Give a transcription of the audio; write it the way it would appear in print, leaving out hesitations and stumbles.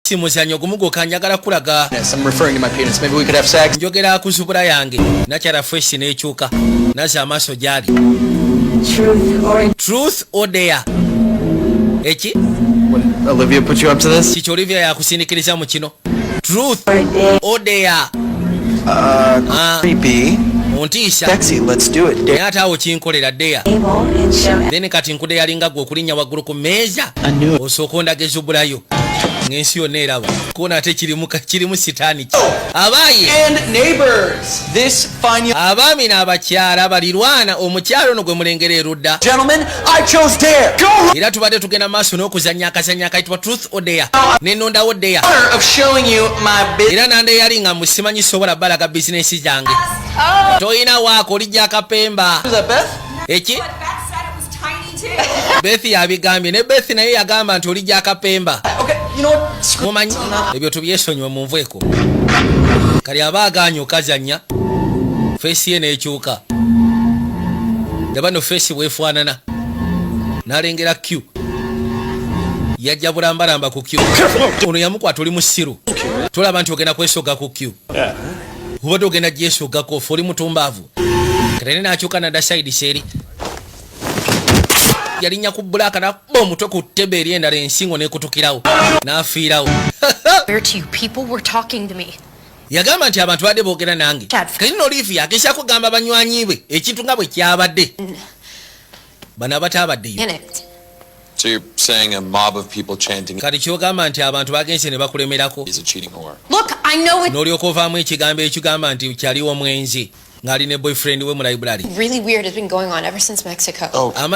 Si muzannyo gumu gwokka, njagala kulaga. Yes, I'm referring to my penis. Maybe we could have sex. Njogera kuzubula yange. Nakyala face n'ekyuka, nazza amaaso gyali. Truth or Truth or dare? Eki? What, Olivia put you up to this? Kiki, Olivia yakusindikiriza mu kino? Truth or dare? or dare? Ah. Creepy. Ontiisa. Sexy, let's do it. Naye ate awo kinkolera dare. Table and show Then kati nkude yalinga gwe okulinnya waggulu ku mmeeza. I knew it. Osooka ondaga ezubulayo ng'ensi yonna eraba kuona, ate kirimu sitaani ki abaaye. And neighbors, this fine young Abaami n'abakyala balirwana, omukyalo ono gwe mulengera erudda. gentleman, I chose dare. Go. Era tubadde tugenda maaso n'okuzannya akazannya akayitibwa Truth or Dare, nenondawo dare. Honor of showing you my business. Era nande yali nga musimanyi sobola balaga bizinensi zange, toyina waako olijja akapemba. Was that Beth? Eki? But Beth said it was tiny too. Beth yabigambye, ne Beth naye yagamba nti olijja akapemba. Okay, you know what? Screw Mumanyi ebyo tubyesonyiwe, munveeko. Kali aba aganye okazannya, face ye n'ekyuka. Laba no face bwefaanana, n'alengera q yajja bulambalamba ku q. Ono yamukwata, oli musiru, tolaba nti ogenda kwesoga ku q, obadde ogenda gyesogako, ofe oli mutumbaavu. Katene n'akyuka nadda side seeri, yalinnya ku bulaaka nakuba omutwe ku ttebe eri endala, ensingo n'ekutukirawo n'afiirawo. Swear to you, people were talking to me. Yagamba nti abantu badde boogera nange. Chad. Kati no Olivia agezaako kugamba banywanyi be ekintu nga bwe kyabadde, bano abataabaddeyo. Panicked. So you're saying a mob of people chanting Kati kyogamba nti abantu bagenze ne bakulemerako he's a cheating whore. Look, I know it's n'olyoka ovaamu ekigambo ekigamba nti kyaliwo mwenzi ng'ali ne boyfriend we mu library. really weird has been going on ever since Mexico. Oh. Ama